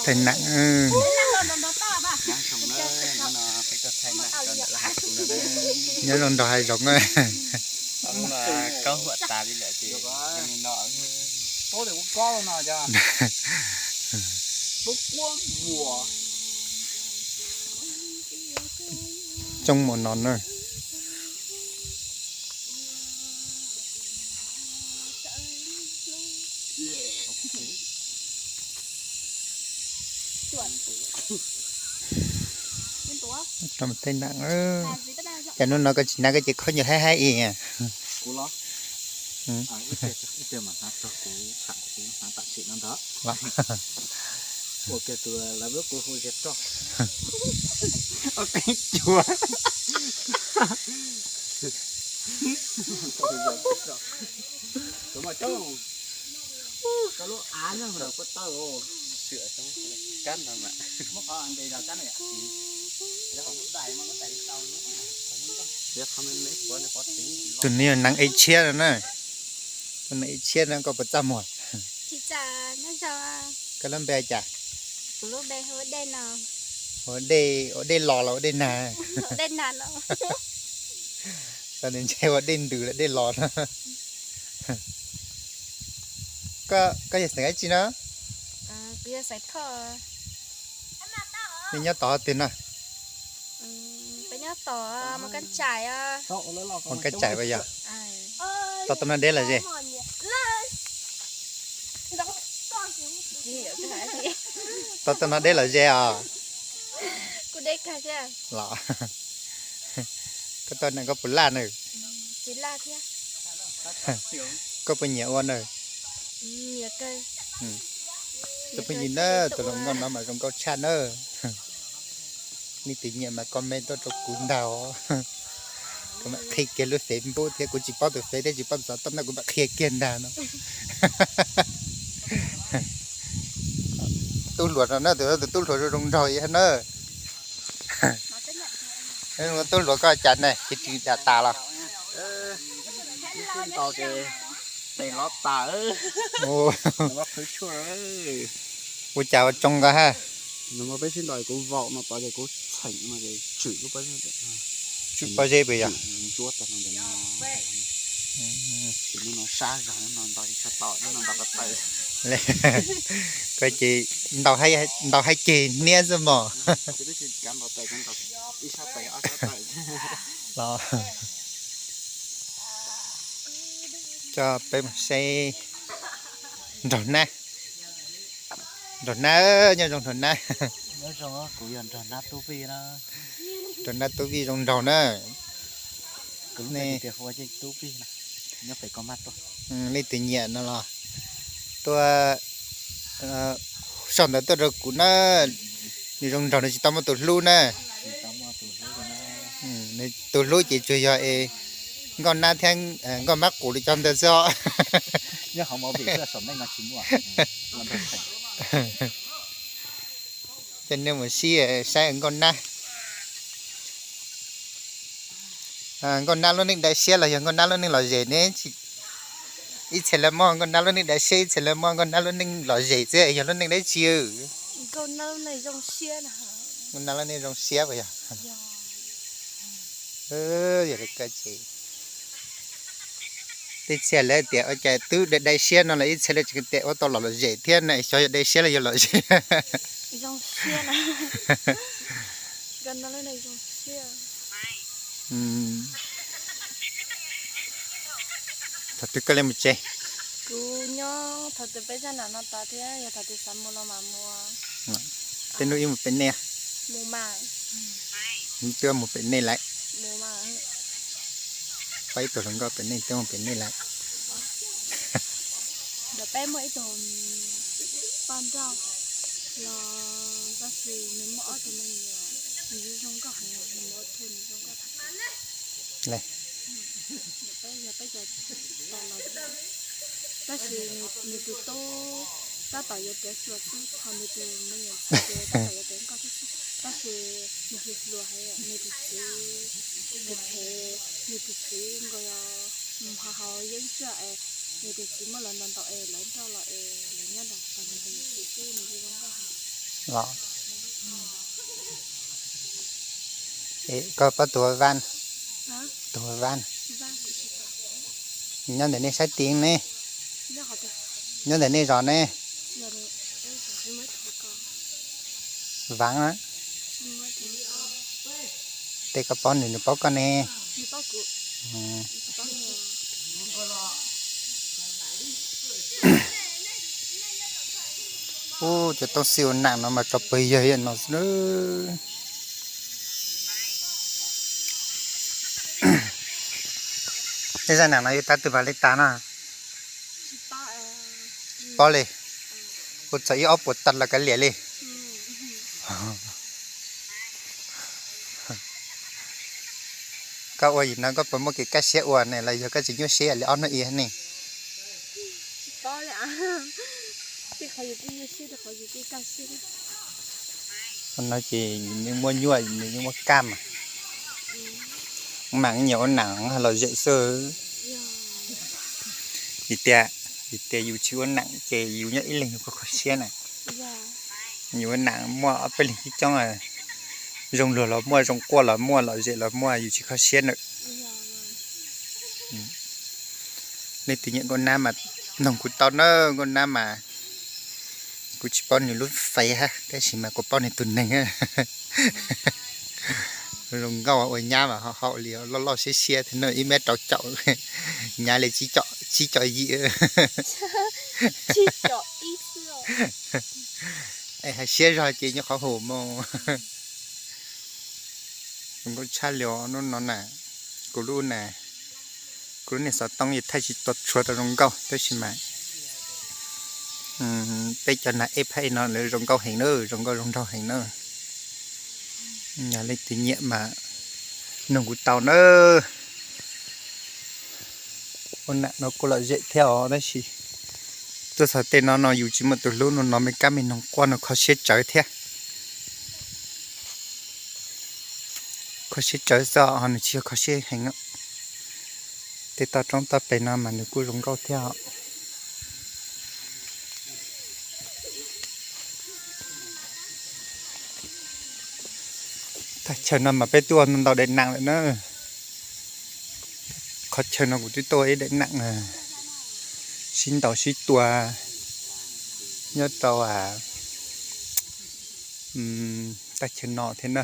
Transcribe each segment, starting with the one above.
Thaij nam, nyob zoo nrog hav zoov. Coob mus no na. Thaij nam, cas hnub no koj tsis nab koj ces khaub ncaws haib haib ib. Tus no yog neev ev tshiab no na. Tus neev ev tshiab no koj puas txaj muag? Koj lub npe cas? Ua dej, ua dej los los ua dej nag? Tau nws ntshe ua dej ntws los dej los no. Koj yog xeem dab tsi no? Nej nyob tod twg no? Mus Kab Tsais puas yog? Tau tom no deb los ze? Tau tom no deb los ze os? Los, koj tau neeg koj puas laj na? Koj puas nyiam ua na? Tus phooj ywg na, tus hluas nkauj no mas zoo nkauj tshaj na. Nej tus nyiam mas comment tuaj rau kuv ntag. Kuv mam qhia kiag lub Facebook thiab, kuv tsis paub tus Face thiab tsis paub tus xov tooj no, kuv mam qhia kiag ntag no. Tub hluas no na, tus tub hluas zoo zoo nraug na. Tub hluas koj cas ne, cia li dam tas los? Ua cas ua tsoo nqa ha? Tswm pob zeb puas yog? Koj ces ntaus hais ceg hniab xwb mog. Los, coj peb mus saib nraug nab. Nraug nab, nyob zoo nraug nab. Nraug nab tub vij zoo nraug na. Nej tus nyiam no los tuaj, sau ntawv tuaj rau kuv na. Nws zoo nraug, nws tsis tau muaj tus hlub na. Nws tus hlub ces tsuas yog es nkauj nab thiab nkauj mab qus li cov ntawd xwb os. Coj nej mus saib nkauj nab. Nkauj nab lub neej dai siab los yog nkauj nab lub neej lom zem ne? Ib txhia lawv muaj nkauj nab lub neej dai siab, ib txhia lawv muaj nkauj nab lub neej lom zem xwb, yog lub neej dab tsi? Nkauj nab lub neej zoo siab puas yog? Yog li koj ces, tej txhia lawv tias ua cas twb dai dai siab no los ib txhia lawv tseem tias ua tau los lom zem thiab na, xyov yog dai siab los yog lom zem. Thaum twg koj li mus tsev? Kuv nyob thaum twg peb zaj nam no tas thiab yog thaum twg xav mus los mam mus. Tej hnub ib mus pem nej. Twb mus pem nej lawm. Pab ib tug hluas nkauj pem nej, twb mus pem nej lawm. Ntawm peb muaj ib tug poj nrauj los, tab sis nws muaj ob tug me nyuam, nws zoo nkauj heev, nws muaj ib tug nws zoo nkauj tag. Ntawm peb yog peb cov tos los, tab sis nws tus tub tab tom yuav tiav xyuas xwb, ho nws tus me nyuam ntxhais ces tab tom yuav tiav nkauj thiab xwb. Tab sis nws hluas hluas, nws tus txiv phem phem, nws tus txiv nkaus yog mus haus haus yeeb tsaj es nws tus txiv muab lawv ntaus ntaus es lawv nrauj los es lawv nyob nram tos nws tus txiv xwb, nws zoo nkauj heev. Los, koj pab tus Vaj, tus Vaj nyob ntawm nej sab tid ne, nyob ntawm nej zos ne. Vav, tej koj paub nws, nws paub koj ne. Ub, cov tooj xwb ua nam no mas tso pes yawg yam no xwb. Tej zaj nam no yog tab twg vas li tas no? Pob li, kuv txog ib ob puas tag los kav liam li. Koj ua yim no koj puas muaj kev kaj siab ua ne los yog koj tsis nyuaj siab li ob hnub ib ne? No ces nws yeej muaj nyuaj, nws yeej muaj kaj mas. Mas nyiam ua nam los zem xwb. Vim tias, vim tias yus tsis ua nam ces yus nyob ib leeg yus kho kho siab na. Yus ua nam muaj ob peb leeg coob coob, zoo luag los muaj, zoo quaj los muaj, lom zem los muaj, yus tsis kho siab na. Leej twg nyiam nkauj nab mas noog kuv tau na, nkauj nab mas kuv tsis paub nws lub Face hab, tab sis mas kuv paub nws tus neeg. Zoo nkauj ua nyab mas ho haum li loj loj siab siab thiab na, ib mev rau caum, nyab li tsib caug yim. Es hais siab zog ces nyob qhov hum mus. Zoo nkauj tshaj li hnub no na. Kuv lub na, kuv lub niag xov tooj yeej thaij tsis tau, tshua tau zoo nkauj tab sis mas peb cov nag ej phaj ej no lawv zoo nkauj heev na, zoo nkauj zoo nraug heev na. Yog leej twg nyiam mas noog kuv tau na. Ua nam no kuj lom zem thiab os, tab sis tuaj txog tej no no yus tsis muaj tus hlub no no me kab me noog quaj no kho siab tsawv thiab. Kho siab tsawv xwb ho nws tsis yog kho siab heev. Tej toj roob toj pes no mas nws kuj zoo nkauj thiab os. Tag chaw no mas peb twb ua ntau daim nam lawm na. Qhov chaw no kuv twb tuaj ib daim nam sib ntaus sib tua nyob rau tag chaw no thiab na.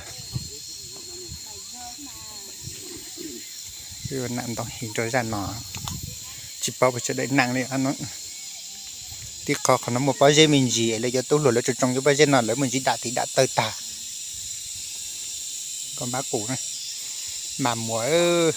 Nam ntau heev rau zaj no, tsis paub puas tsawg daim nam li. Tib qho qhov no muaj pob zeb me ntsis, lawv cov tub hluas lawv tsoo tsoo cov pob zeb no lawv muaj ntsis dam tiv dam taw tag. Koj mab qus, mas muas.